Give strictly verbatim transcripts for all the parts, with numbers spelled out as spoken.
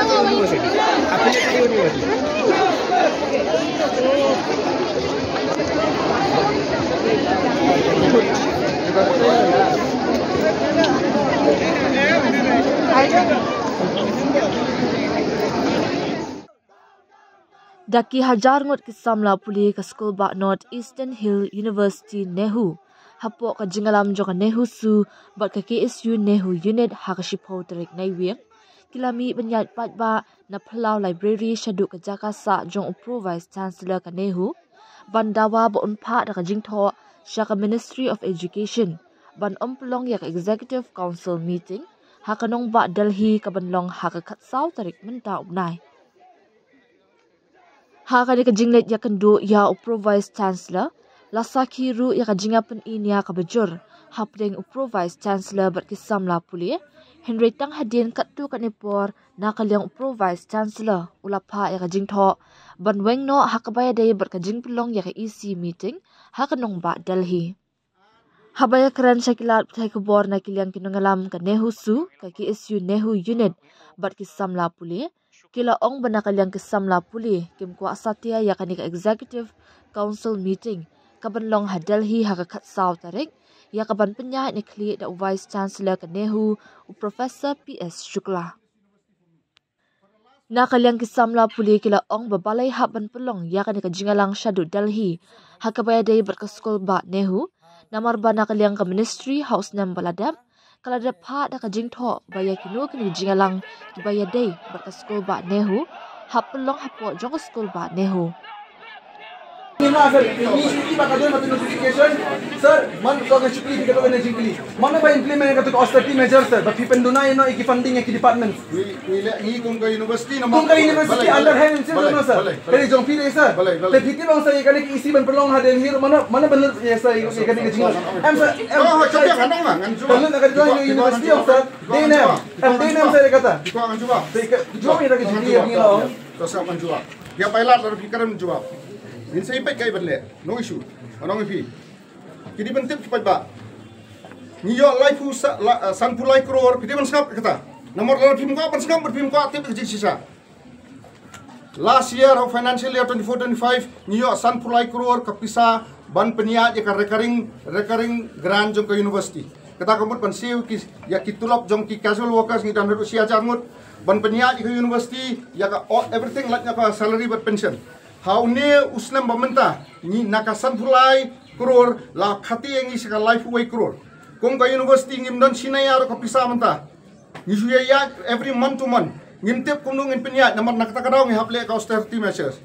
University. Affiliated university. Da ki hajar ngut ki samla pule ka skul bah North Eastern Hill University NEHU, hapoh ka jingïalam jong ka NEHUSU bad ka KSU NEHU Unit ha ka shiphew tarik Naiwieng, ki la mih ban ïaid paidbah na phyllaw library shaduh ka jaka sah jong u Pro Vice Chancellor ka NEHU, ban dawa ba un phah da ka jingthoh sha ka Ministry of Education ban ym pynlong ïa ka Executive Council meeting ha ka nongbah Delhi, ka ban long ha ka khatsaw tarik mynta u bnai. Ha kane ka jingleit ïakynduh ïa u Pro Vice Chancellor, la sakhi ruh ïa ka jingïapyni nia kaba jur hapdeng u Pro Vice Chancellor bad ki samla pule, hynrei tang hadien katto katne por na ka liang u Pro Vice Chancellor u la phah ïa ka jingthoh ban weng noh ha kaba ïadei bad ka jingpynlong ïa ka EC meeting ha ka nongbah Delhi. Haba ïakren sha ki lad pathai khubor na ki liang ki nongïalam ka NEHUSU, ka KSU NEHU Unit bad ki samla pule, ki la ong ba na ka liang ki samla pule kim kwah satia ïa kane ka Executive Council meeting ka ban long ha Delhi ha ka khatsaw tarik, ïa ka ban pynïaid ne khlieh da u Vice Chancellor ka NEHU, u Professor P S Shukla. Na ka liang ki samla pule ki la ong ba balei hap ban pynlong ïa kane ka jingïalang shaduh Delhi ha kaba ïadei bad ka skul bah NEHU, namar ba na ka liang ka ministry ha u snem ba la dep, ka la dep phah da ka jingthoh ba ïa kino kino ki jingïalang kiba ïadei bad ka skul bah NEHU, hap pynlong hapoh jong ka skul bah NEHU. Sir, man to ka shukri ki ka to ka jingkli. Man ba implement ka to ka austerity measure, sir, ba phi pynduna ïa no ïa ki funding ïa ki department. Ngi, ngi leh, ngi kum ka university namar. Kum ka university underhand institution, sir. Balei, balei. Kane jong phi de, sir. Balei, balei. Te phi tip long, sir, ïa kane ka EC ban pynlong ha Delhi ruh, man, man ban lut ïa, sir, ïa kane ka jinglut. Em, sir, em, sir, sir. Ka lut na ka jong university, sir. Dei ne em, em, dei ne em, sir, ïa kata. Te ka jong ïa ka jingkli ïa ngi long. To sa man jubab. Ïa pailat la phi kren jubab. Ngin sa ïa peit kai ban leh. No issue. Ano ngi phi. Kini ban tip ki paidbah. Ngi ïoh laiphew sa, la, uh, sanphew lai crore, phi dei ban sngap kata. Namar la phim kwah ban sngap, phim kwah tip ka jingshisha. Last year, ha financial year twenty-four twenty-five, ngi ïoh sanphew lai crore ka pisa ban pynïaid ïa ka recurring, recurring grant jong ka university. Kata ka mut ban siew ki, ïa ki tulop jong ki casual workers ngi don haduh shi hajar ngut, ban pynïaid ïa ka university, ïa ka, oh, everything, lait na ka salary bad pension. Ha une u snem ba mynta, ngi na ka sanphew lai crore, la khati ïa ngi sha ka laiphew wei crore. Kum ka university ngim don shi naiar ka pisa mynta. Ngi shu ïa ïaid every month to month. Ngim tip kumno ngin pynïaid namar na kata ka daw ngi hap leh ka austerity measures.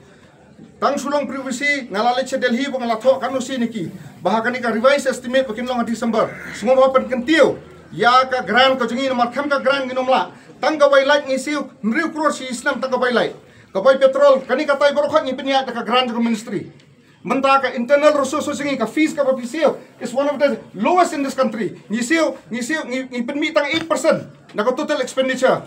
Tang shu long previously nga la leit sha Delhi ba nga la thoh katno sien ïa ki. Ba ha kane ka revised estimate ba kin long ha December, sngewbha ban kyntiew ïa ka grant ka jong ngi namar khlem ka grant ngin ym lah. Tang ka bai light ngi siew hynriew crore shi snem tang ka bai light. Ka bai petrol, kane katai baroh khoit ngi pynïaid da ka grant jong ka ministry. Mynta ka internal resources jong ngi, ka fees kaba phi siew is one of the lowest in this country. Ngi siew, ngi siew, ngi, ngi pynmih tang eight percent na ka total expenditure.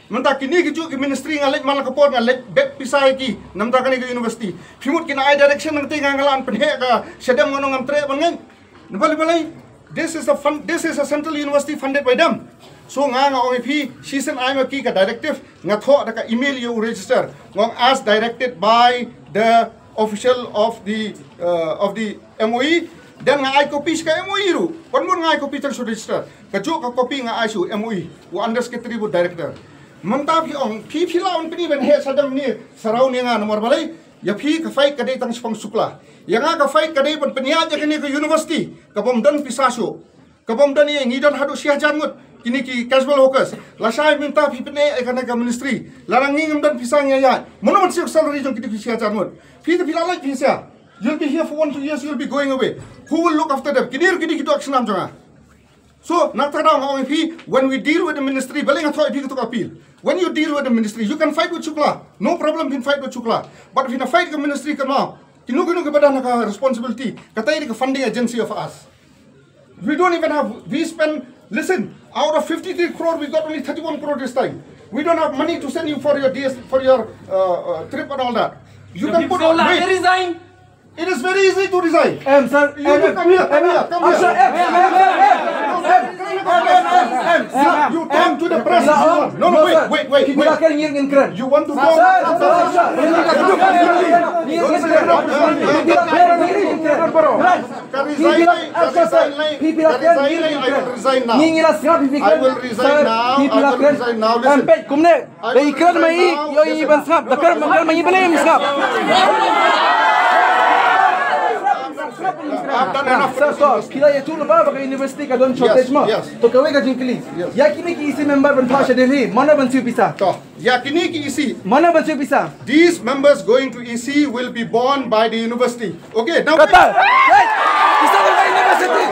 Mynta kine ki juh ki ministry nga leit man la ka por nga leit beh pisa ïa ki na bynta kane ka university. Phi mut kin ai direction nangta nga, nga lah ban pynheh ka shadem, nga ong ngam treh ban ngeit. Na balei, balei? This is a fund, this is a central university funded by them. So nga, nga ong ïa phi, shisien ai ma ki ka directive, nga thoh da ka email ïa u registrar. Nga ong as directed by the official of the, uh, of the MOE. Then nga ai copy sha ka MOE ruh. Wat mut nga ai copy tang sha u registrar. Ka juh ka copy nga ai sha u MOE, u under secretary bad director. Mynta phi ong, phi, phi lah ban pyni ban heh shadem ne saraw ne nga namar balei? Ïa phi ka fight ka dei tang shaphang Shukla. Ïa nga ka fight ka dei ban pynïaid ïa kane ka university kabym don pisa shuh. Kabym don ïa, ngi don haduh shi hajar ngut kine ki casual workers. Lashai mynta phi pyni ïa kane ka ministry. Lada ngi ngim don pisa ngi ïaid, mano ban siew salary jong kine ki shi hajar ngut? Phi te phi la leit phi sha. You'll be here for one, two years, you'll be going away. Who will look after them? Kine ruh kine ki dok snam jong nga. So, na kata ka daw nga ong ïa phi, when we deal with the ministry, balei nga thoh ïa phi kato ka appeal. When you deal with the ministry, you can fight with Shukla. No problem, phin fight with Shukla. But phin fight ka ministry kynmaw, kino kino kiba don ha ka responsibility, kata ïa ka funding agency of us. We don't even have, we spend, listen, out of fifty-three crore, we got only thirty-one crore this time. We don't have money to send you for your D S, for your, uh, uh, trip and all that. You can put on, wait. It is very easy to resign. Em, sir. You, you come here, come here, come here. Em, sir, em, em, em, em, em. You talk to the press if you want. No, no, wait, wait, wait, wait. You want to talk? Ka resign, ka resign, ka resign, I will resign now. I will resign now. I will resign now. Listen. I will resign now. Listen, listen. I've done enough for this university. Sir, ki la ïathuh lypa ba ka university ka don shortage mo. Yes, yes. To kawei ka jingkylli. Yes. Ïa kine ki E C member ban phah sha Delhi, mano ban siew pisa? To, ïa kine ki E C. Mano ban siew pisa? These members going to E C will be borne by the university. Okay, now. Kata. Hey, pisa ka university.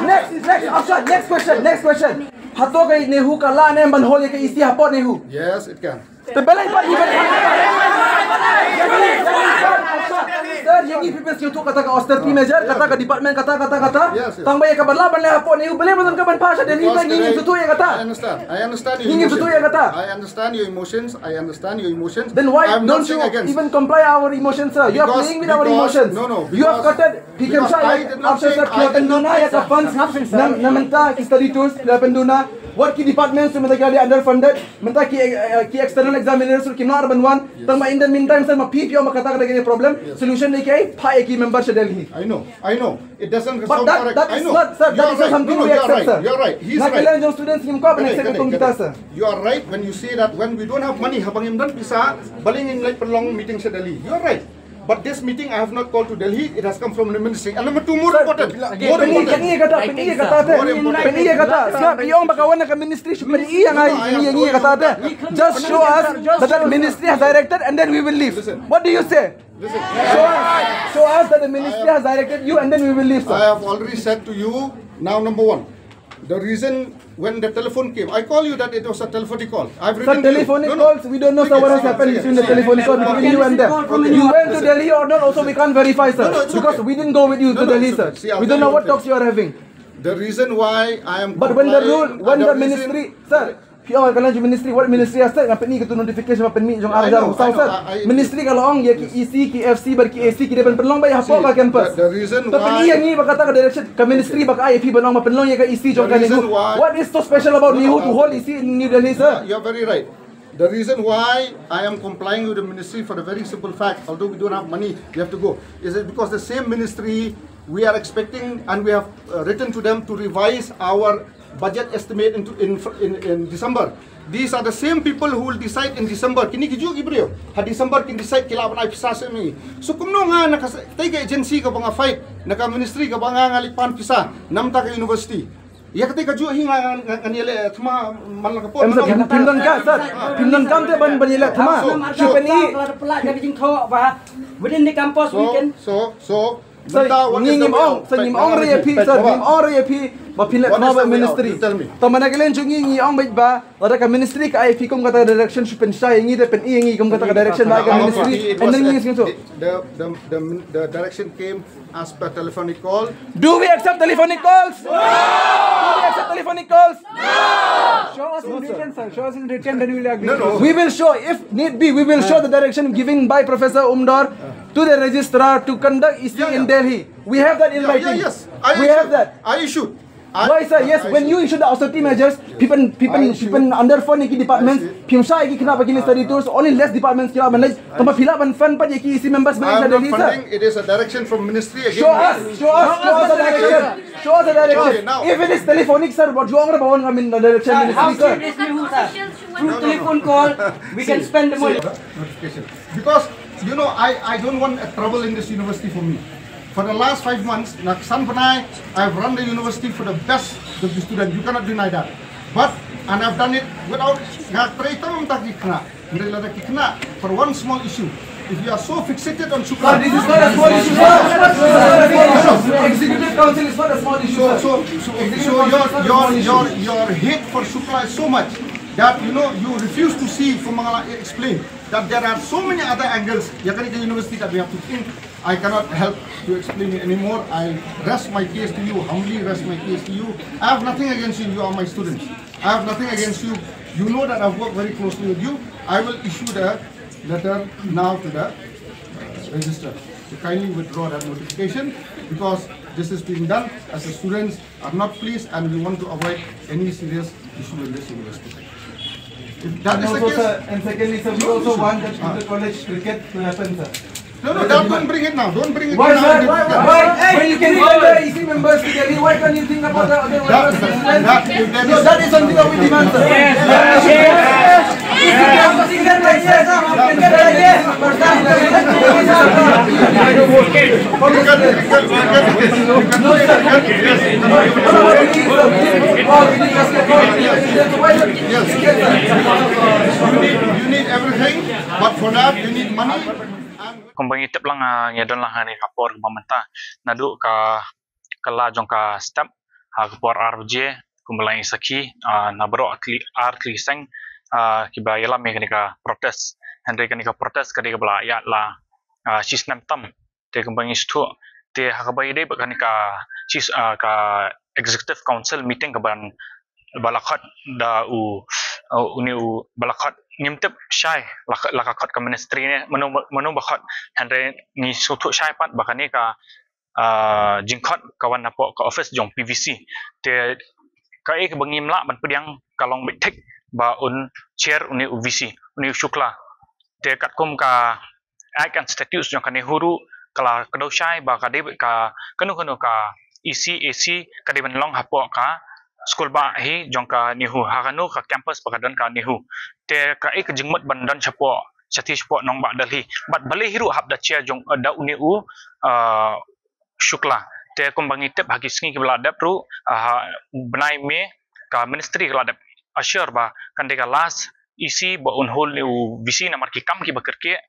Next, next option, next question, next question. Hato ka NEHU ka lah ne em ban hol ïa ka E C hapoh NEHU? Yes, it can. Te balei pat ni ban? Sir, ïa ngi phi pynshai tu kata ka austerity measure, kata ka department, kata, kata, kata. Yes, yes. Tang ba ïa ka ba lah ban leh hapoh NEHU, balei ba don ka ban phah sha Delhi? Because ngi ngim sngewthuh ïa kata. I understand. I understand your emotions. Ngi ngim sngewthuh ïa kata. I understand your emotions. I understand your emotions. Then why don't you even comply our emotions, sir? You are playing with our emotions. No, no, because, because I did not say, I did not say, I did not say, sir. Phi la pynduna ïa ka funds na, na mynta ki study tours, phi la pynduna. Wat ki departments mynta ki la dei underfunded. Mynta ki, eh, ki external examiners ruh kim lah ban wan. Yes. Tang ba in the meantime, sir, ma phi phi ong ba kata ka dei ka problem. Yes. Solution dei kaei? Phah ïa ki member sha Delhi. I know, I know. It doesn't sound correct. But that, that is not, sir, that is not something we accept, sir. I know. No, no, you are right. You are right. He's right. Na ka liang jong students ngim kwah ban accept ïa kata. Correct, correct, correct. You are right when you say that when we don't have money, haba ngim don pisa, balei ngin leit pynlong meeting sha Delhi. You are right. But this meeting I have not called to Delhi. It has come from the ministry. And number two, more important. Sir, more important. Pyni ïa kata, pyni ïa kata te. More important. Pyni ïa kata. Sngap, phi ong ba ka wan na ka ministry, shu pyni ïa nga, pyni ïa nga ïa kata te. Just show us that the ministry has directed and then we will leave. Listen. What do you say? Listen. Show us, show us that the ministry has directed you and then we will leave, sir. I have already said to you, now number one, the reason when the telephone came, I call you that it was a telephonic call. I've written to you. Sir, telephonic calls, we don't know, sir, what has happened between the telephonic call between you and them. You went to Delhi or not, also we can't verify, sir. No, no, it's okay. Because we didn't go with you to Delhi, sir. No, no, it's okay. See, I'll tell you one thing. We don't know what talks you are having. The reason why I am complying, the reason, sir, phi ong ka la jong ministry, what ministry has said, nga pyni katu notification ba pynmih jong ar hajar saw, sir. Ministry ka la ong ïa ki E C, ki F C bad ki A C ki dei ban pynlong beit hapoh ka campus. To pyni ïa ngi ba kata ka direction ka ministry ba ka ai ïa phi ban ong ba pynlong ïa ka E C jong ka NEHU. What is so special about NEHU to hold E C in New Delhi, sir? You're very right. The reason why I am complying with the ministry for the very simple fact, although we don't have money, we have to go, is it because the same ministry, we are expecting and we have, uh, written to them to revise our budget estimate into, in, in, in December. These are the same people who will decide in December. Kine ki juh ki briew ha December kin decide ki lah ban ai pisa sha ngi. So kumno nga na ka s-, katei ka agency kaba nga fight, na ka ministry kaba nga nga leit pan pisa na bynta ka university. Ïa katei ka juh hi nga, nga, nga, ngan ïaleh thma man la ka por. Em, sir, phim, phim donkam, sir. Phim donkam te ban, ban ïaleh thma. So, shu pyni. Pynlong da ka jingthoh ba within the campus we can. So, so, so, Sir, ngi ngim ong, sir, ngim ong re ïa phi, sir, ngim ong re ïa phi ba phin leh thma bad ministry. Tang ba na ka liang jong ngi ngi ong beit ba lada ka ministry ka ai phi kum kata ka direction, shu pynshai ïa ngi, da pyni ïa ngi kum kata ka direction ba ka ministry. And then ngi sngewthuh. The, the, the, the direction came as per telephonic call. Do we accept telephonic calls? No! Do we accept telephonic calls? No! Show us in written, sir. Show us in written, then we will agree. No, no. We will show, if need be, we will show the direction given by Professor Umdor to the registrar to conduct E C in Delhi. We have that in writing. Yeah, yeah, yes. We have that. I issued. Why, sir? Yes, when you issued the austerity measures, phi pyn, phi pyn, phi pyn underfund ïa ki departments, phim shah ïa ki khynnah ba kin study tours, only less departments ki lah ban leit. Tang ba phi lah ban fund pat ïa ki E C members ba leit sha Delhi, sir. I'm not funding. It is a direction from ministry again. Show us, show us, show us the direction. Show us the direction. Okay, now. If it is telephonic, sir, what you ong ba wan ka min direction ministry, sir? Through telephone call, we can spend the money. Notification. Because, you know, I, I don't want a trouble in this university for me. For the last five months, na ka san bnai, I've run the university for the best of the student. You cannot deny that. But, and I've done it without, nga trei tang mynta ki khynnah. Hynrei lada ki khynnah, for one small issue. If you are so fixated on Shukla. Sir, this is not a small issue, sir. Executive Council is not a small issue, sir. So, so, so, so your, your, your, your hate for Shukla is so much that, you know, you refuse to see, from Mangala explain, that there are so many other angles ïa kane ka university that we have to think. I cannot help to explain it anymore. I rest my case to you, humbly rest my case to you. I have nothing against you. You are my students. I have nothing against you. You know that I've worked very closely with you. I will issue the letter now to the, uh, registrar. Kindly withdraw that notification, because this is being done as the students are not pleased and we want to avoid any serious issue in this university. If that is the case, And secondly, sir, we also want that the college cricket to happen, sir. No, no, don't bring it now. Don't bring it Why, now. Sir? Why, why, why? Why you can tell the E C members to Delhi? Why can't you think about the other That, that, if that No, is, that is something that we demand, sir. Yes, yes, yes. you can, you can, you can, you can, you can, yes. You need, you need everything, but for that you need money. And Kumba ngi tip lang, ah, ngi don lang ha kane ka por kaba mynta. Naduh ka, ka la jong ka step ha ka por ar baje, kumba la ïa sakhi, ah, na baroh ar tylli, ar tylli seng, ah, kiba ïalam ïa kane ka protest. Hynrei kane ka protest ka dei kaba la ïaid la, ah, shi snem tam. Te kumba ngi sngewthuh, te ha kaba ïadei bad kane ka shi, ah, ka executive council meeting kaba, ba la khot da u, uh, une u, ba la khot, ngim tip shai la, la ka khot ka ministry ne, mano, mano ba khot. Hynrei ngi sngewthuh shai pat ba kane ka, ah, jingkhot ka wan napoh ka office jong P V C. Te kaei kaba ngim lah ban pdiang ka long beit thik ba un chair une u V C, une u Shukla. Te katkum ka Act and Statutes jong ka NEHU ruh ka la kdew shai ba ka dei ka, kano kano ka E C, A C ka dei ban long hapoh ka skul bah hi jong ka NEHU, ha kano ka campus ba ka don ka NEHU. Te kaei ka jingmut ban don shapoh, shathie shapoh nongbah Delhi. Bad balei hi ruh hap da chair jong, eh, da une u, eh, Shukla. Te kumba ngi tip ha ki sngi kiba la dep ruh, ah, ha u bnai May, ka ministry ka la dep assure ba kan dei ka last E C ba un hold une u V C namar ki kam kiba kyrkieh,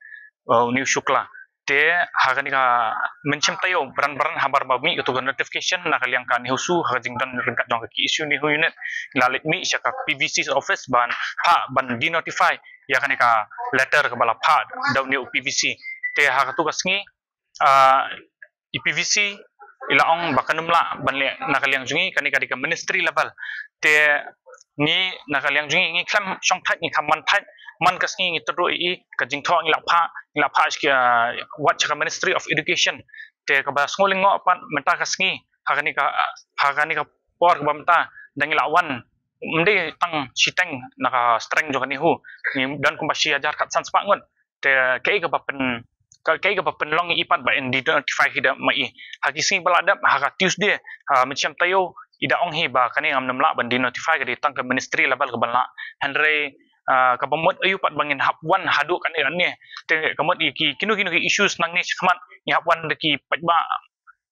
ah, une u Shukla. Te ha kane ka mynshem taïew bran bran habar ba mih katto ka notification na ka liang ka NEHUSU ha ka jingdon ryngkat jong ka K S U NEHU unit, la leit mih sha ka P V C's office ban, ha, ban denotify ïa kane ka letter kaba la phah da une u P V C. Te ha katto ka sngi, ah, i P V C i la ong ba kan ym lah ban leh na ka liang jong ngi, kane ka dei ka ministry level. Te ngi na ka liang jong ngi ngi khlem shong thait, ngi khlem man thait. Man ka sngi ngi tyrduh ïa i, ka jingthoh ngi la phah, ngi la phah sha ka, ah, wat sha ka Ministry of Education. Te kaba sngewlyngngoh pat mynta ka sngi ha kane ka, ha kane ka por kaba mynta da ngi la wan, ym dei tang shiteng na ka strength jong ka NEHU, ngi don kumba shi hajar khatsan spah ngut. Te kaei kaba pyn, ka, kaei kaba pynlong ïa i pat ba yn denotify hi da ma i. Ha ki sngi ba la dep, ha ka Tuesday, ha mynshem taïew, i da ong hi ba kane ngam nym lah ban denotify, ka dei tang ka ministry level kaban lah. Hynrei, ah, kaba mut aïu pat ba ngin hap wan haduh kane kane. Te ka mut ïa ki kino kino ki issues nangne shakhmat ngi hap wan da ki paidbah,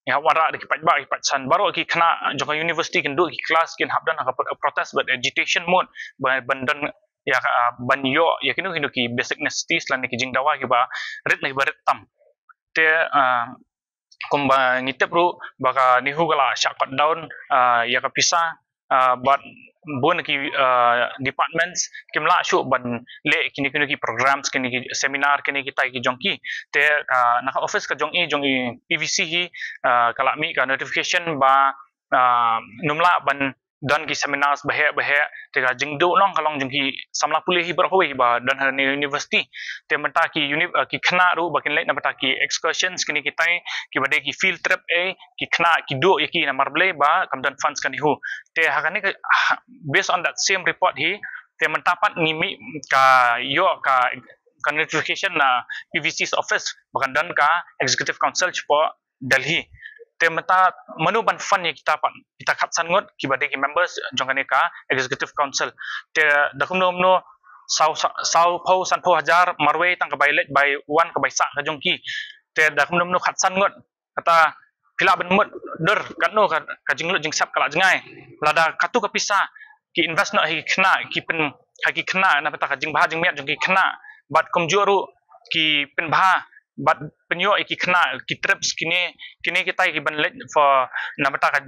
ngi hap wanrah da ki paidbah, ki paidsan. Baroh ki khynnah jong ka university kin duh ki class, kin hap don ha ka protest bad agitation mode ba, ban don ïa ka, ah, ban ïoh ïa kino kino ki basic necessities lane ki jingdawa kiba rit ne kiba rit tam. Te, ah, kumba ngi tip ruh ba ka NEHU ka la shah cut down, ah, ïa ka pisa, ah, bad bun ki, ah, departments kim lah shuh ban leh kine kine ki programs, kine ki seminar, kine kitai ki jong ki. Te ka, na ka office ka jong i, jong i P V C hi, ah, ka la mih ka notification ba, ah, ym lah ban don ki seminars baheh baheh. Te ka jingduh nong ka long jong ki samla pule hi baroh kawei ba don ha university. Te mynta ki uni-, ah, ki khynnah ruh ba kin leit na bynta ki excursions, kine kitai kiba dei ki field trip, eh, ki khynnah ki duh ïa ki namar balei ba kam don funds ka NEHU. Te ha kane ka, ha, based on that same report hi, te mynta pat ngi mih ka, ïoh ka, ka notification na P V C's office ba kan don ka executive council shapoh Delhi. Te mynta mano ban fund ïa kita pat, kita khatsan ngut kiba dei ki members jong kane ka executive council. Te da kumno kumno saw, saw, saw phew, san phew hajar marwei tang ka bai leit bai wan ka bai sah ka jong ki. Te da kumno kumno khatsan ngut, kata phi lah ban mutdur katno ka, ka jinglut jingsep ka la jngai. Lada katto ka pisa ki invest noh ha ki khynnah, ki pyn, ha ki khynnah na bynta ka jingbha jingmiat jong ki khynnah, bad kumjuh ruh ki pynbha bad pynïoh ïa ki khynnah ki trips, kine, kine kitai kiban leit for na bynta ka,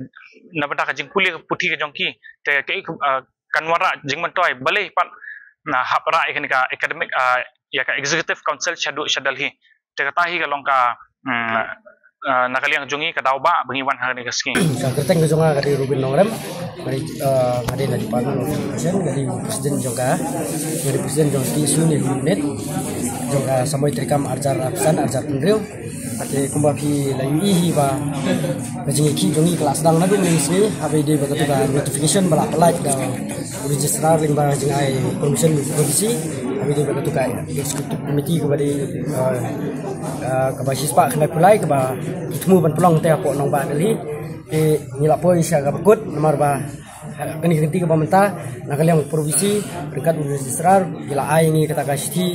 na bynta ka jingpule ka puthi ka jong ki. Te kaei, ah, kan wanrah jingmyntoi, balei pat ym hap rah ïa kane ka academic, ah, ïa ka executive council shaduh sha Delhi. Te kata hi ka long ka, mm, ah, na ka liang jong ngi ka daw ba, ba ngi wan ha kane ka sngi. Ka kyrteng ka jong nga ka dei Rubin Nongrem. Nga dei, ah, nga dei na Department of Education, nga dei president jong ka, nga dei president jong ka K S U NEHU unit jong ka samoi treikam arhajar arphew san arhajar hynriew. Te kumba phi la ïohi hi ba ka jingïakhih jong ngi ka la sdang naduh mynne ka sngi, haba ïadei bad katu ka notification ba la pynlait da u registrar lyngba ka jingai permission provinsi, haba ïadei bad katu ka executive committee kaba dei, ah, ah, kaba shispah khyndai phew lai kaba ki thmu ban pynlong te hapoh nongbah Delhi. Te ngi la poi sha kaba kut namar ba ha kane ka kynti kaba mynta na ka liang provinsi ryngkat u registrar ki la ai ngi kata ka shithi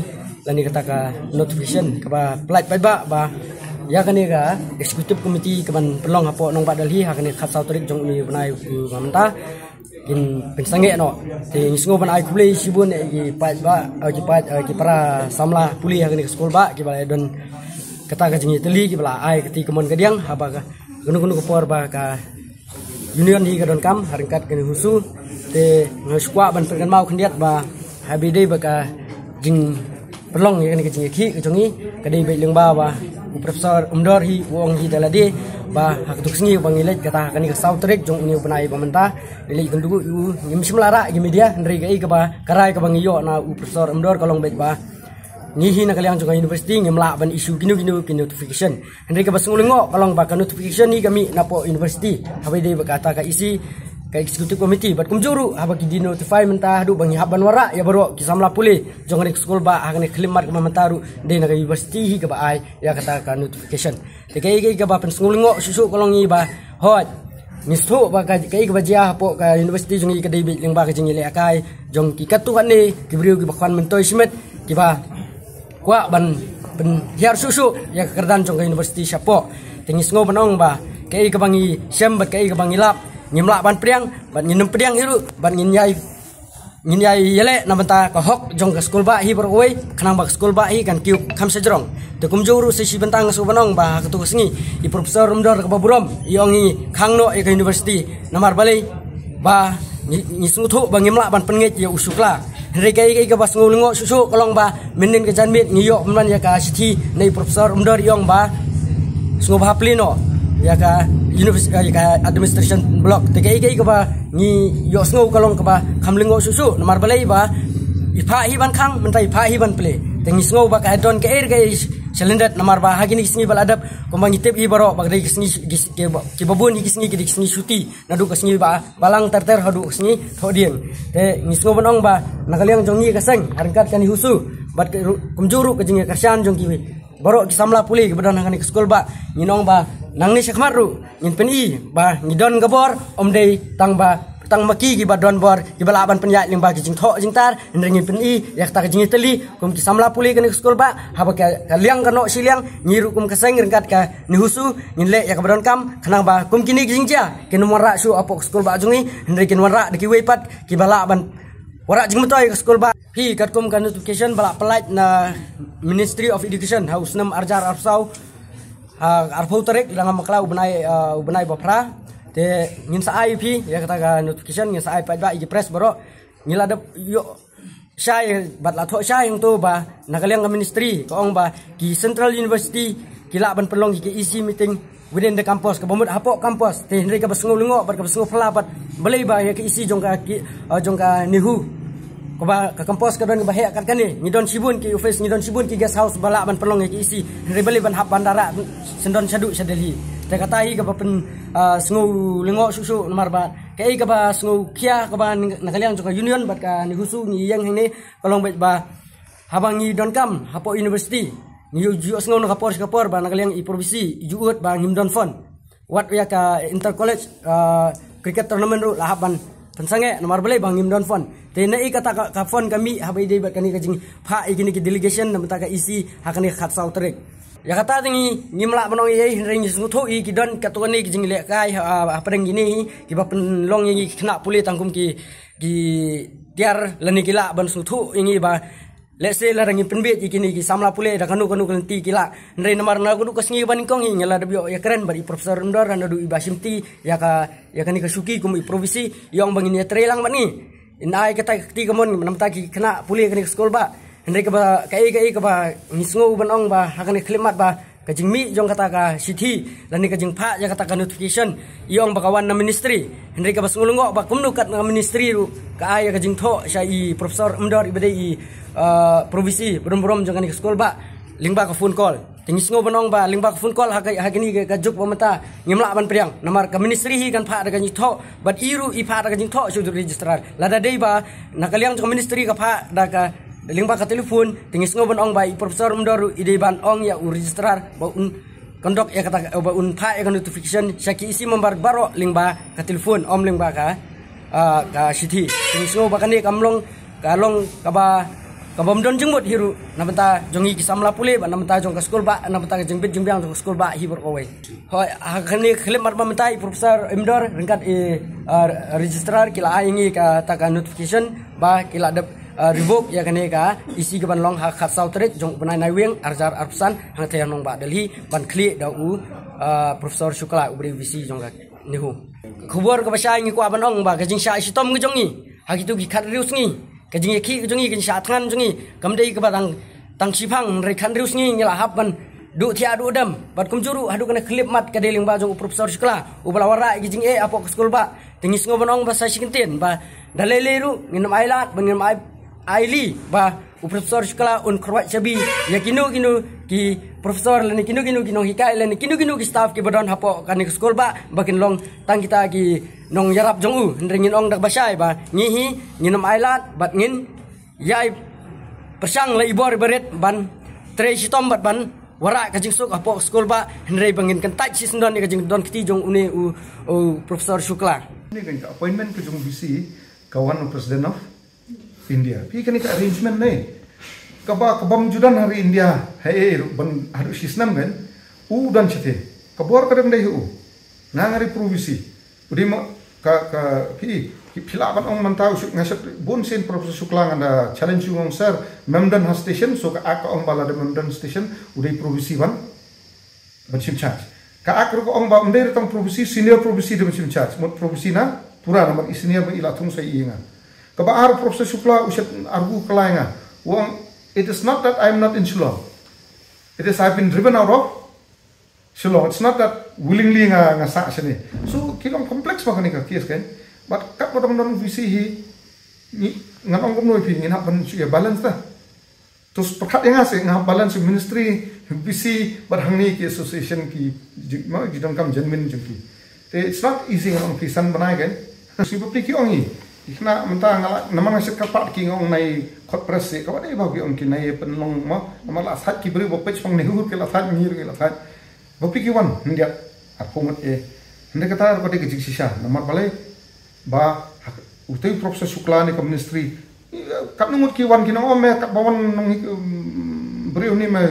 lane kata ka notification kaba pynlait paidbah ba ïa kane ka executive committee kaban pynlong hapoh nongbah Delhi ha kane ka khatsaw tarik jong une u bnai uba mynta kin pynsangeh noh. Te ngi sngew ban ai khublei shibun ïa ki paidbah, ïa ki paid, ïa ki para samla pule ha kane ka skul bah kiba la don kata ka jingïatylli kiba la ai kata ka mon ka diang haba ka kano kano ka por ba ka union hi ka donkam ha ryngkat kane ka HUSU. Te nga shu kwah ban pynkynmaw khyndiat ba haba ïadei bad ka jingpynlong ïa kane ka jingïakhih ka jong ngi ka dei beit lyngba ba u Professor Umdor hi u ong hi da lade ba ha katu ka sngi ba ngi leit kata ha kane ka saw tarik jong une u bnai ba mynta, ngi leit kynduh u, ngim shym la rah ïa ki media, hynrei kaei kaba ka rai kaba ngi ïoh na u Professor Umdor ka long beit ba ngi hi na ka liang jong ka university ngim lah ban issue kino kino ki notification. Hynrei kaba sngewlyngngoh ka long ba ka notification hi ka mih napoh university. Haba ïadei bad kata ka E C, ka executive committee, bad kumjuh ruh haba ki de-notify mynta haduh ba ngi hap ban wanrah ïa baroh ki samla pule jong kane ka skul bah ha kane ka khyllipmat kaba mynta ruh dei na ka university hi kaba ai ïa kata ka notification. Te kaei kaei kaba pynsngewlyngngoh shuh shuh ka long ngi ba hooid ngi sngewthuh ba ka, kaei kaba jia hapoh ka university jong ngi ka dei beit lyngba ka jingïalehkai jong ki katto katne ki briew kiba khwan myntoi shimet kiba kwah ban pynhiar shuh shuh ïa ka kyrdan jong ka university shapoh. Te ngi sngew ban ong ba kaei kaba ngi shem bad kaei kaba ngi lap ngim lah ban pdiang bad ngin ym pdiang hi ruh bad ngin ïai, ngin ïai ïaleh na bynta ka hok jong ka skul bah hi baroh kawei, khnang ba ka skul bah hi kan kiew kham shajrong. Te kumjuh ruh sa shi bynta nga sngew ban ong ba ha katu ka sngi i Professor Umdor kaba burom i ong i khang noh ïa ka university namar balei ba ngi, ngi sngewthuh ba ngim lah ban pynngeit ïa u Shukla. Hynrei kaei kaei kaba sngewlyngngoh shuh shuh ka long ba mynnin ka janmiet ngi ïoh pynban ïa ka shithi na i Professor Umdor i ong ba sngewbha plie noh ïa ka university, ïa ka administration block. Te kaei kaei kaba ngi ïohsngew ka long kaba kham lyngngoh shuh shuh namar balei ba i phah hi ban khang mynta i phah hi ban plie. Te ngi sngew ba ka don kaei kaei shalyndet namar ba ha kine ki sngi ba la dep kumba ngi tip hi baroh ba ka dei ki sngi ki, ki, kiba bun hi ki sngi ki dei ki sngi shuti. Naduh ka sngi ba balang ter ter haduh ka sngi thohdieng. Te ngi sngew ban ong ba na ka liang jong ngi ka seng ha ryngkat kane ka HUSU bad ka ru-, kumjuh ruh ka jingïakyrshan jong ki baroh ki samla pule kiba don ha kane ka skul bah ngin ong ba nangne shakhmat ruh ngin pyni ba ngi don ka bor, ym dei tang ba tang ma ki kiba don bor kiba lah ban pynïaid lyngba ki jingthoh jingtar, hynrei ngin pyni ïa kata ka jingïatylli kum ki samla pule kane ka skul bah haba ka, ka liang ka noh shiliang, ngi ruh kum ka seng ryngkat kane ka HUSU ngin leh ïa kaba donkam khnang ba kum kine ki jingjia kin ym wanrah shuh hapoh ka skul bah jong ngi, hynrei kin wanrah da kiwei pat kiba lah ban wanrah jingmyntoi ïa ka skul bah. Phi katkum ka notification ba la pynlait na Ministry of Education ha u snem arhajar arphew saw ha arphew tarik Rymphang Bakla u bnai, uh, u bnai ba phra. Te ngin sa ai phi ïa kata ka notification, ngin sa ai pat ba ïa ki press baroh. Ngi la dep ïoh shai bad la thoh shai hangto ba na ka liang ka ministry ka ong ba ki Central University ki lah ban pynlong ïa ki E C meeting within the campus, kaba mut hapoh campus. Te hynrei kaba sngewlyngngoh bad kaba sngewphylla bad balei ba ïa ki E C jong ka ki, uh, jong ka NEHU kaba ka campus ka don kaba heh kat kane, ngi don shibun ki office, ngi don shibun ki guest house ba lah ban pynlong ïa ki E C, hynrei balei ban hap ban da rah syndon shaduh sha Delhi. Te kata hi kaba pyn, uh, sngewlyngngoh shuh shuh namar ba kaei kaba sngewkhia kaba na ka liang jong ka union bad kane ka HUSU ngi ïeng hangne ka long beit ba haba ngi donkam hapoh university ngi ïoh, ïohsngew na ka por sha ka por ba na ka liang i provinsi i ju ud ba ngim don fund. Wat ïa ka inter college, uh, cricket tournament ruh la hap ban pynsangeh namar balei ba ngim don fund. Te naei kata ka, ka fund ka mih haba ïadei bad kane ka jingphah ïa kine ki delegation na bynta ka E C ha kane ka khatsaw tarik. Ïa kata te ngi ngim lah ban ong ei ei, hynrei ngi sngewthuh hi ki don katto katne ki jinglehkai ha, ha, hapdeng kine hi kiba pynlong ïa ngi ki khynnah pule tang kum ki, ki tiar lane ki lah ban sngewthuh ïa ngi ba lehse lada ngin pynbeit ïa kine ki samla pule da kano kano ka lynti ki lah. Hynrei namar na kano ka sngi ba nyngkong hi ngi la dep ïoh ïakren bad i Professor Umdor naduh i Bah Shimti ïa ka, ïa kane ka shuki kum i provinsi, i ong ba ngin ïatreilang bad ngi. In ai kata ka kti kamon na bynta ki khynnah pule kane ka skul bah. Hynrei kaba kaei kaei kaba ngi sngew ban ong ba ha kane ka khyllipmat ba ka jingmih jong kata ka shithi lane ka jingphah ïa kata ka notification i ong ba ka wan na ministry. Hynrei kaba sngewlyngngoh ba kumno kat na ministry ruh ka ai ïa ka jingthoh sha i Professor Umdor iba dei i, uh, provinsi burom burom jong kane ka skul bah lyngba ka phone call. Te ngi sngew ban ong ba lyngba ka phone call ha ka, ha kane ka, ka juk ba mynta ngim lah ban pdiang. Namar ka ministry hi kan phah da ka jingthoh, bad i ruh i phah da ka jingthoh sha u registrar. Lada dei ba na ka liang jong ka ministry ka phah da ka lyngba ka telephone, te ngi sngew ban ong ba i Professor Imdor ruh i dei ban ong ïa u registrar ba un conduct ïa kata, ba un phah ïa ka notification sha ki E C member baroh lyngba ka telephone, ym lyngba ka, ah, ka shithi. Te ngi sngew ba kane kam long, ka long kaba, kabym don jingmut hi ruh na bynta jong ngi ki samla pule, bad na bynta jong ka skul bah, na bynta ka jingbit jingbiang jong ka skul bah hi baroh kawei. Hooid, ha kane ka khyllipmat ba mynta i Professor Imdor ryngkat i, ah, registrar ki la ai ïa ngi kata ka notification ba ki la dep, ah, revoke ïa kane ka E C kaban long ha ka khatsaw tarik jong u bnai Naiwieng arhajar arphew san, hangtei ha nongbah Delhi, ban khlieh da u, ah, Professor Shukla, u briew V C jong ka NEHU. Ka khubor kaba shai ngi kwah ban ong ba ka jingshah shitom ka jong ngi ha kito ki khathynriew sngi, ka jingïakhih ka jong ngi, ka jingshah thngan jong ngi kam dei kaba tang, tang shiphang, hynrei khathynriew sngi ngi la hap ban duh thiah duh dem. Bad kumjuh ruh haduh kane ka khyllipmat ka dei lyngba jong u Professor Shukla uba la wanrah ïa ki jingeh hapoh ka skul bah. Te ngi sngew ban ong ba sa shi kyntien ba da lei lei ruh ngin ym ailad, ba ngin ym ai, aili ba u Professor Shukla un kyrwat shabi ïa kino kino ki professor lane kino kino ki nonghikai lane kino kino ki staff kiba don hapoh kane ka skul bah, ba kin long tang kita ki nongïarap jong u. Hynrei ngin ong da kaba shai ba ngi hi ngin ym ailad bad ngin ïai pyrshang la i bor i barit ban trei shitom bad ban wanrah ka jingsuk hapoh skul bah, hynrei ba ngin kyntait shisyndon ïa ka jingdon kti jong une u, u Professor Shukla. Kane ka appointment ka jong VC ka wan u President of India. Phi, kane ka arrangement ne kaba, kabym ju don ha ri India ha, eh, ban haduh shisnem kan. U don shathie. Ka bor ka dang dei ha u. Nga nga ri pro VC. U dei mo ka, ka, phi, phi lah ban ong mynta u Shuk-, nga shet bun sien Professor Shukla, nga da challenge u, nga ong sir, mem don ha station, so ka act ka ong ba lada mem don station, u dei pro VC ban, ban shim charge. Ka act ruh ka ong ba ym dei tang pro VC, senior pro VC dei ban shim charge. Mut pro VC na pura namar i senior ba i la thung sa i nga. Kaba ar Professor Shukla u shet argu kylla ïa nga. U ong, it is not that I am not in Shillong. It is I have been driven out of Shillong. It's not that willingly nga, nga sah shane. So ki long complex bha kane ka case kan. But katba dang don VC hi, ngi, ngan ong kumno ïa phi, ngin hap ban shu ïa balance ta. To pyrkhat ïa nga seh, nga hap balance ministry, VC, bad hangne ki association ki, ji-, ma, ki donkam jingmut jong ki. Te it's not easy, ngan ong phi, san bnai kan. Shu bapli ki ong hi. Ki khynnah mynta nga la, namar nga shet kyrpad ki, nga ong nai khot press seh, kaba dei ba ki ong ki nai pynlong mo. Namar la sait ki briew ba peit shong ne hur ki la sait, ngi ruh ki la sait. Bapli ki wan, hyndiat arphew ngut eh. Hynrei kata ruh ka dei ka jingshisha. Namar balei ba ha, utei Professor Shukla ne ka ministry, katno ngut ki wan ki nong ong me, katba wan nong hi, um, briew ni me.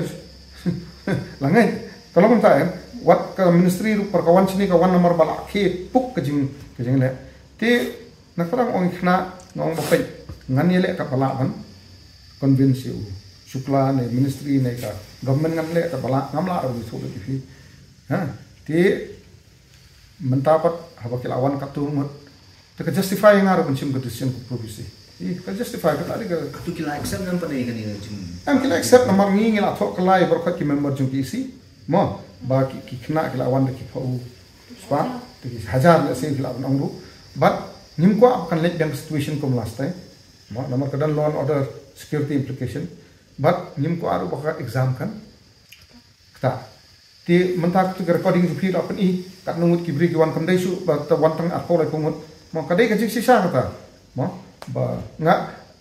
La ngai. Ka long mynta, eh. Wat ka ministry ruh pat ka wan shane, ka wan namar ba la khie puk ka jing, ka jingleh. Te na ka dang ong i khynnah, nga ong ba peit, ngan ïaleh katba lah ban convince ïa u Shukla ne ministry ne ka government, ngan leh katba lah, ngam lah ruh ban shu leh ïa phi. Ha, te mynta pat haba ki la wan katto ngut, te ka justify ïa nga ruh ban shim ka decision ka pro VC. Ih, ka justify, kata dei ka. Katto ki la accept ne em pat ïa kane ka jing. Em, ki la accept namar ngi, ngi la thoh kylla ïa baroh ki member jong ki EC. Mo, ba ki, ki khynnah ki la wan da ki phew spah, te ki hajar lehse ki la ban ong ruh. But ngim kwah ba kan leit biang situation kum last time. Mo, namar ka don law and order security implication. But ngim kwah ruh ba ka exam kan ktah. Te mynta katto ka recording jong phi la pyni, katno ngut ki briew ki wan, kam dei shuh ba ta wan tang arphew laiphew ngut. Mo, ka dei ka jingshisha kata. Mo, ba nga,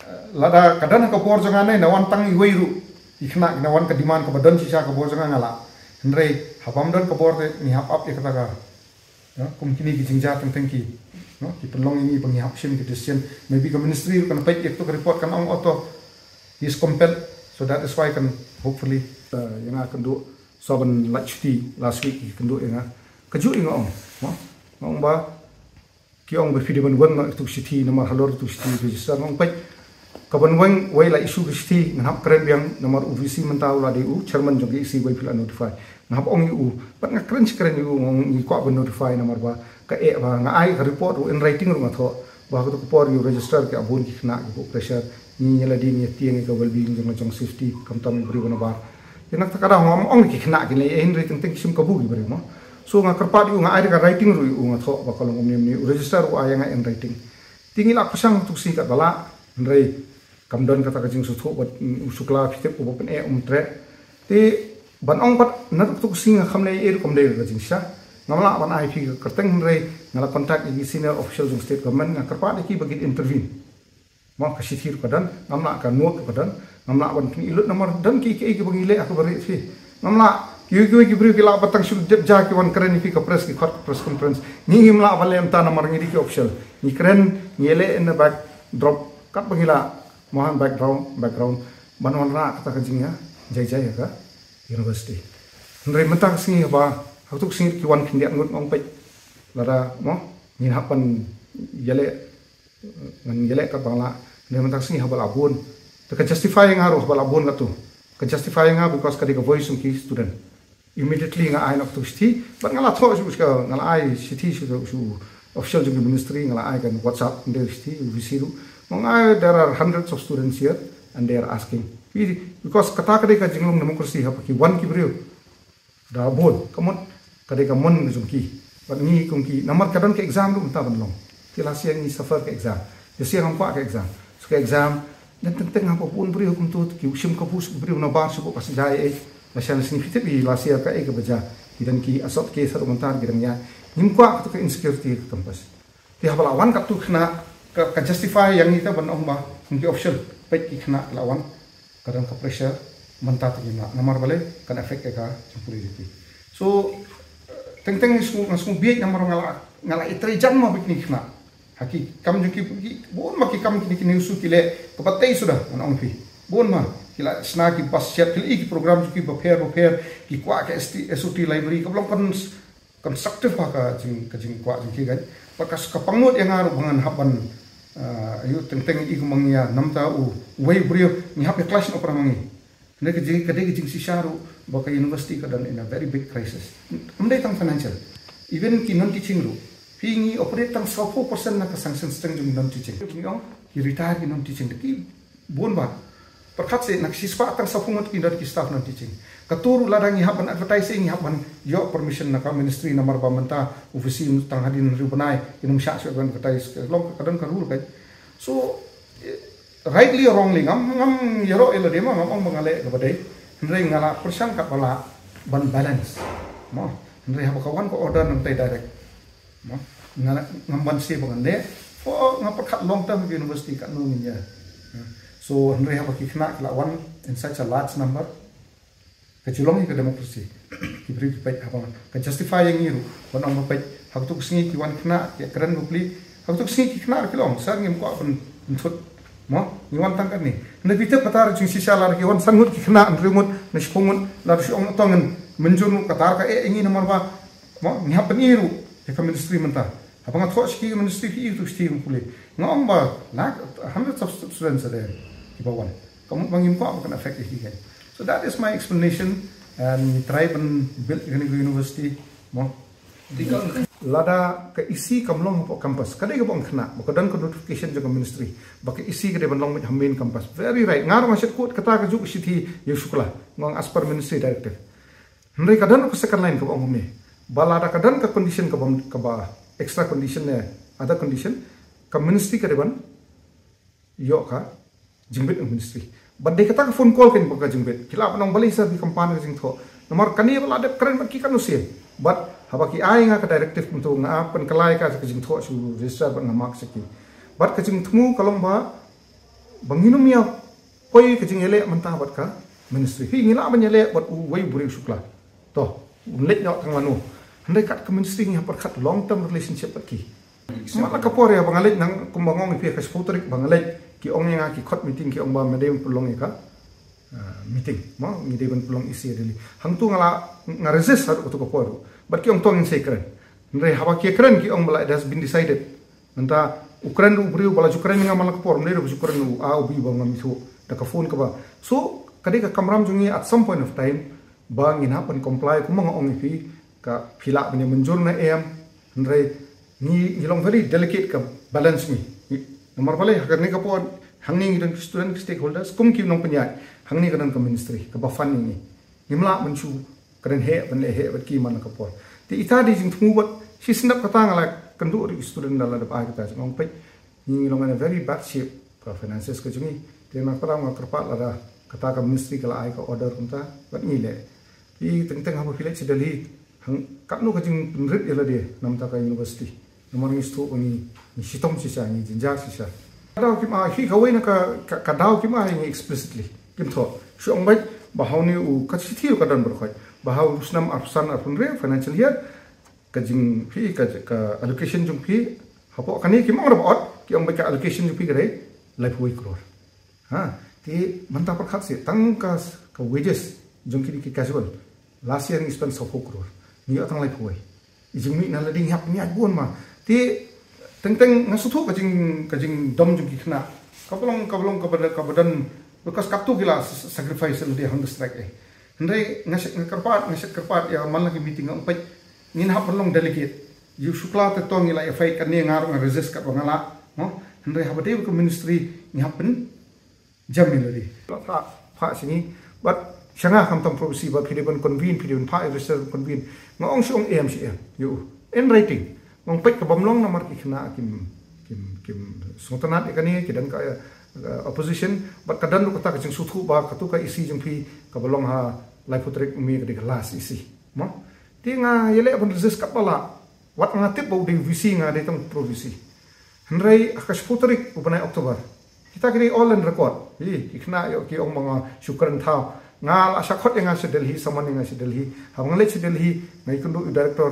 eh, lada ka don ha ka bor jong nga ne, na wan tang iwei ruh i khynnah, na wan ka demand kaba don shisha ha ka bor jong nga, nga lah. Hynrei haba ym don ka bor te ngi hap ap ïa kata ka, no, kum kine ki jingjia teng teng ki, no, ki pynlong ïa ngi ba ngi hap shim ki decision. Maybe ka ministry ruh kan peit ïa kato ka report kan ong, oh to, he is compelled. So that is why kan hopefully, eh, ïa nga kynduh, shu ban lait shuti last week, kynduh ïa nga. Kajuh ïa nga ong, no? Nga ong ba ki ong ba phi dei ban weng noh ïa kato ka shithi, namar halor kato ka shithi register, nga ong peit. Ka ban weng, wei la issue ka shithi, ngan hap kren biang, namar u VC mynta u la dei u chairman jong ka EC, wei phi la notify. Nga hap ong ïa u, pat nga kren shi kren ïa u, nga ong ngi kwah ban notify namar ba ka eh ba nga ai ka report ruh in writing ruh nga thoh. Ba ha kato ka por ïa u registrar ki, a bun ki khynnah ki buh pressure. Ngi, ngi la dei ngi ïa tieng ïa ka well-being jong, jong safety, khamtam ïa u briew ba na bar. Ïa na kata ka daw ngam ong ki khynnah kin leh, eh, hynrei teng teng ki shim kabu ki briew mo. So nga kyrpad ïa u, nga ai da ka writing ruh ïa u, nga thoh ba ka long kumne kumne, u registrar u ai ïa nga in writing. Te ngi la pyrshang tu shi katba lah, hynrei kam don kata ka jingsngewthuh bad, mm, u Shukla, phi tip, uba pyneh um treh. Te Ban ong pat na tu tu sing kham ne e rukom de ka jing sha. Ngam lah ban ai phi ka kyrteng hynrei nga la contact ïa ki senior official jong state government, nga kyrpad ïa ki ba kin intervene. Mo ka shithi ruh ka don, ngam lah ka note ruh ka don, ngam lah ban pyn-i lut namar don ki ki ki ba ngi leh ha ka bari phi. Ngam lah ki ki ki briew ki lah ba tang shu dep ja ki wan kren ïa phi ka press, ki khot ka press conference. Ngi ngim lah ban leh mynta namar ngi dei ki official. Ngi kren, ngi leh in the backdrop kat ba ngi lah. Mo hang background, background ban wanrah kata ka jingïa jai jai ha ka university. Hynrei mynta ka sngi haba ha tu ka sngi ki wan khyndiat ngut, nga ong peit lada mo ngin hap ban ïaleh, ngan ïaleh kat ba nga lah. Hynrei mynta ka sngi haba la bun, te ka justify ïa nga ruh haba la bun kat tu. Ka justify ïa nga because ka dei ka voice jong ki student. Immediately nga ai noh ka tu shithi, bad nga la thoh shu, shu nga la ai shithi shu, shu official jong ki ministry, nga la ai kan WhatsApp, nde shithi, U V C ruh. Mo nga ai, there are hundreds of students here and they are asking. Because kata ka dei ka jinglong democracy, haba ki wan ki briew da bun, ka mut ka dei ka mon ka jong ki. Bad ngi kum ki namar ka don ka exam ruh mynta ban long. Te last year ngi suffer ka exam, this year ngam kwah ka exam. So ka exam, dan teng teng haba bun briew kumtu, ki u shim kabu sha u briew na bar sha u ka sha jai eh. Lashai lashisngi phi tip ïa last year kaei kaba jia. Ki don ki assault case haduh mynta ki dang ïaid. Ngim kwah katu ka insecurity ha ka campus. Te haba la wan katu khynnah, ka, ka justify ïa ngi te ban ong ba kum ki official, peit ki khynnah la wan, ka don ka pressure, mynta te ngim lah namar balei, kan affect ïa ka jingpule jong ki. So teng teng nga sngew, nga sngew bieit namar nga la, nga la ïatrei jan mo bad kine ki khynnah. Ha ki kam jong ki, ki bun ma ki kam kine, kine u su ki leh kaba tei suda, ngan ong phi. Bun ma ki la shna ki bus shed, ki la ïoh ki program jong ki bapher bapher, ki kwah ka S T, S O T library kaba long kon, constructive ha ka jing, ka jingkwah jong ki kan. Bad ka, ka pangnud ïa nga ruh ba ngan hap ban, ah, ïoh teng teng ïa ka mang ïa namta u, uwei u briew, ngi hap ïa clash noh para ma ngi. Hynrei ka jing, ka dei ka jingshisha ruh ba ka university ka don in a very big crisis. Ym dei tang financial. Even ki non teaching ruh, phi, ngi operate tang sawphew percent na ka sanction strength jong ki non teaching. Ngi ong ki retire ki non teaching, ki bun ba pyrkhat seh, na ka shispah tang sawphew ngut ki don ki staff non teaching. Katu ruh lada ngi hap ban advertise, ngi hap ban ïoh permission na ka ministry namar ba mynta U V C tang hadien hynriew bnai kin ym shah shuh ban advertise, ka long ka don ka rule kan. So, eh, rightly or wrongly, ngam, ngam ïaroh ïa lade mo, ngam ong ba nga leh kaba dei. Hynrei nga la pyrshang katba lah ban balance mo. Hynrei haba ka wan ka order nangtai direct mo, nga, ngam banse ba ngan leh. Oh, nga pyrkhat long term ka university katno ngin ïa. So hynrei haba ki khynnah ki la wan in such a large number, ka ju long hi ka democracy. Ki briew ki peit, haba ka justify ïa ngi ruh ban ong ba peit, ha katu ka sngi ki wan khynnah ki kren bapli. Ha katu ka sngi ki khynnah ruh ki la ong, sir, ngim kwah ban, ban thut mo, ngi wan tang katne. Hynrei phi tip kata ruh jingshisha, lada ki wan san ngut ki khynnah, hynriew ngut ne shiphew ngut, lada shu ong to ngin mynjur noh, kata ka eh ïa ngi namar ba mo ngi hap ban ïoh ruh ïa ka ministry mynta. Haba nga thoh sha ki ka ministry, phi ïoh tu shithi, pule. Nga ong ba lak, hundreds of students are there kiba wan. Ka mut ba ngim kwah ba kan affect ïa ki kan. So that is my explanation. And ngi try ban build ïa kane ka university mo. Lada ka E C kam long hapoh campus, ka dei kaba ong khynnah ba ka don ka notification jong ka ministry ba ka E C ka dei ban long mih ha main campus. Very right. Nga ruh nga shet kut kata kajuh ka shithi ïa u Shukla, nga ong as per ministry directive. Hynrei ka don ka second line kaba ong kumne, ba lada ka don ka condition kaba, kaba extra condition ne other condition, ka ministry ka dei ban ïoh ka jingbit na ministry. Bad dei kata ka phone call kein ba ka jingbit. Ki lah ban ong balei sir phi kam pan ka jingthoh. Namar kane ba la dep kren bad ki katno sien. Bad haba ki ai nga ka directive kumtu, nga pynkylla ka, ka jingthoh sha u registrar bad nga mark sha ki. Bad ka jingthmu ka long ba, ba ngin ym ïa poi ka jingïaleh mynta bad ka ministry. Phi, ngi lah ban ïaleh bad uwei u briew u Shukla. To, un leit noh tang lano. Hynrei kat ka ministry ngi hap pyrkhat long term relationship bad ki. Mat la ka por ïa ba nga leit, nang kumba nga ong ïa phi, ka shiphew tarik ba nga leit, ki ong ïa nga, ki khot meeting, ki ong ba me dei ban pynlong ïa ka, ah, meeting mo, ngi dei ban pynlong E C ha Delhi. Hangtu nga la, nga resist haduh katu ka por ruh. Bad ki ong to ngin sa ïakren. Hynrei haba ki ïakren ki ong ba la, it has been decided. Mynta u kren ruh u briew ba la ju kren ïa nga man la ka por, ym dei ruh ba ju kren u A u B ba ngam ithuh, da ka phone kaba. So ka dei ka kamram jong ngi at some point of time ba ngin hap ban comply, kumba nga ong ïa phi, ka phi lah ban ïa mynjur ne em. Hynrei ngi, ngi long very delicate ka balance ngi. Ngi, namar balei, ha kane ka por hangne ngi don ki student, ki stakeholders, kum ki nongpynïaid, hangne ka don ka ministry kaba fund ïa ngi. Ngim lah ban shu kren heh ban leh heh bad ki man la ka por. Te ita dei jingthmu bad shisien dap kata nga la kynduh ruh ïa ki student, la, la dep ai kata jingong, peit, ngi long in a very bad shape ka finances ka jong ngi. Te na kata nga kyrpad lada kata ka ministry ka la ai ka order kumta bad ngi leh. Phi teng teng haba phi leit sha Delhi, hang katno ka jingpynrit ïa lade namar ka university. Namar ngi sngewthuh ba ngi, ngi shitom shisha, ngi jynjar shisha. Ka daw kim ai, hi kawei na ka, ka, ka daw kim ai ngi explicitly. Kim thoh. Shu ong beit ba ha une u, ka shithi ruh ka don baroh khoit. Ba ha u snem arphew san arphew hynriew financial year, ka jing phi, ka, ka allocation jong phi, hapoh kane kim ong ruh ba ot, ki ong beit ka allocation jong phi ka dei laiphew wei klur. Ha, te mynta pyrkhat seh, tang ka, ka wages jong kine ki casual. Last year ngi spend sawphew klur. Ngi ïoh tang laiphew wei. I jingmih na lade ngi hap pynïaid bun ma. Te teng teng nga sngewthuh ka jing, ka jingdom jong ki khynnah. Kaba long, kaba long, kaba, kaba don, because katto ki la s-, sacrifice lade hangta strike eh. Hynrei nga shet, nga kyrpad, nga shet kyrpad ïa man la ki meeting nga ong peit ngin hap ban long delegate. Ïa u Shukla te to ngi la ïa fight, kane nga ruh nga resist katba nga lah. Mo? Hynrei haba dei ka ministry ngi hap pyn jam ïa lade. Phah, phah sha ngi. Bad sha nga khamtam province, bad phi dei ban convene, phi dei ban phah ïa register convene. Nga ong shu ong em, shu em. Ïa u. In writing. Nga ong peit, ka bym long namar ki khynnah kim, kim, kim sngewtynnat ïa kane, ki don ka, eh, opposition. Bad ka don ruh kata ka jingsngewthuh ba katto ka E C jong phi kaba long ha laiphew tarik u May ka dei ka last E C. Mo? Te nga ïaleh ban resist katba lah. Wat nga tip ba u dei V C, nga dei tang pro V C. Hynrei ha ka shiphew tarik u bnai October. Kita ki dei all in record. Hi, ki khynnah ïoh ki ong ma nga shu kren thaw. Nga la shah khot ïa nga sha Delhi, summon ïa nga sha Delhi. Haba nga leit sha Delhi, nga ïakynduh ïa u director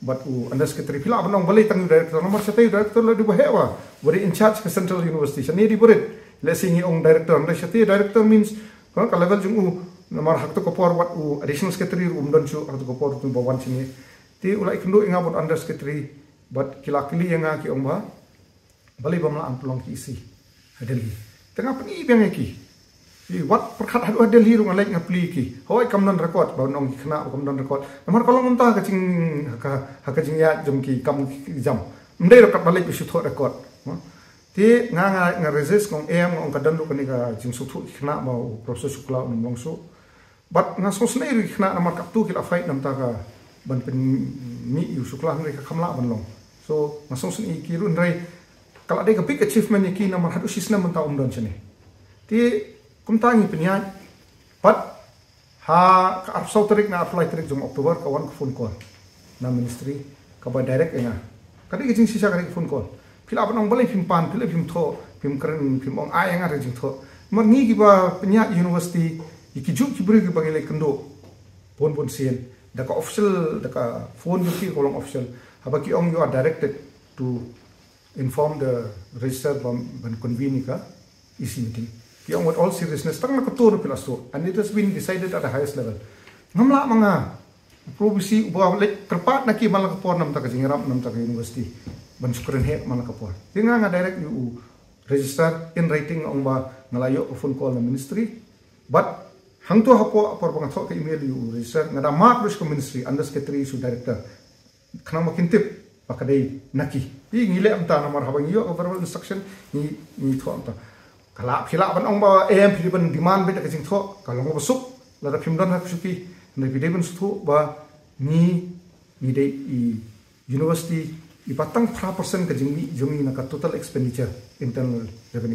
bad u under secretary. Phi lah ban ong balei tang ïa u director, namar shatei u director la dei ba heh ba, ba dei in charge ka Central University. Shane dei ba rit. Lehse ngi ong director, hynrei shatei director means, ha, ka level jong u, namar ha kato ka por wat u additional secretary ruh um don shuh, ha kato ka por ruh ba wan shane. Te u la ïakynduh ïa nga bad under secretary, bad ki la kylli ïa nga, ki ong ba balei bym lah ban pynlong ki E C ha Delhi. Te nga pyni biang ïa ki. Ki wat pyrkhat haduh ha Delhi ruh nga leit nga plie ïa ki. Hooid, kam don record, ba ong ki khynnah ba kam don record. Namar ka long mynta ha ka jing, ha ka, ha ka jingïaid jong ki kam ki jam. Ym dei ruh katba leit ba shu thoh record. Te nga, nga, nga resist, nga ong em, nga ong ka don ruh kane ka jingsngewthuh ki khynnah ba u Professor Shukla um long shuh. Bad nga sngewsynei ruh ïa ki khynnah namar katto ki la fight namar ka ban pynmih ïa u Shukla, hynrei ka kham lah ban long. So nga sngewsynei ïa ki ruh, hynrei ka la dei ka big achievement ïa ki namar haduh shisnem mynta um don shane. Te kumta ngi pynïaid. Bad ha ka arphew saw tarik ne arphew lai tarik jong October ka wan ka phone call na ministry, kaba direct ïa nga. Ka dei ka jingshisha, ka dei ka phone call. Phi lah ban ong balei phim pan, phi lah phim thoh, phim kren, phim ong ai ïa nga re jingthoh. Namar ngi kiba pynïaid university, ïa ki juh ki briew kiba ngi la ïakynduh bun bun sien, da ka official, da ka phone jong ki ka long official. Haba ki ong you are directed to inform the registrar ban, ban convene ïa ka E C meeting. Ki ong with all seriousness, tang na ka tur phi la sdang. And it has been decided at the highest level. Ngam lah ma nga, u Pro V C uba leit kyrpad na ki man la ka por namar ka jingïarap namar ka university, ban shu kren heh man la ka por. Te nga, nga direct ïa u registrar in writing, nga ong ba nga la ïoh ka phone call na ministry. Bad hangto hapoh, ha por ba nga thoh ka email ïa u registrar, nga da mark ruh sha ka ministry, under secretary sha u director. Khnang ba kin tip ba ka dei na ki. Phi, ngi leh mynta namar haba ngi ïoh ka verbal instruction, ngi, ngi thoh mynta. Ka lah, phi lah ban ong ba em, phi dei ban demand beit da ka jingthoh, ka long ba suk, lada phim don ha ka shuki, hynrei phi dei ban sngewthuh ba ngi, ngi dei i university iba tang phra percent ka jingmih jong ngi na ka total expenditure, internal revenue.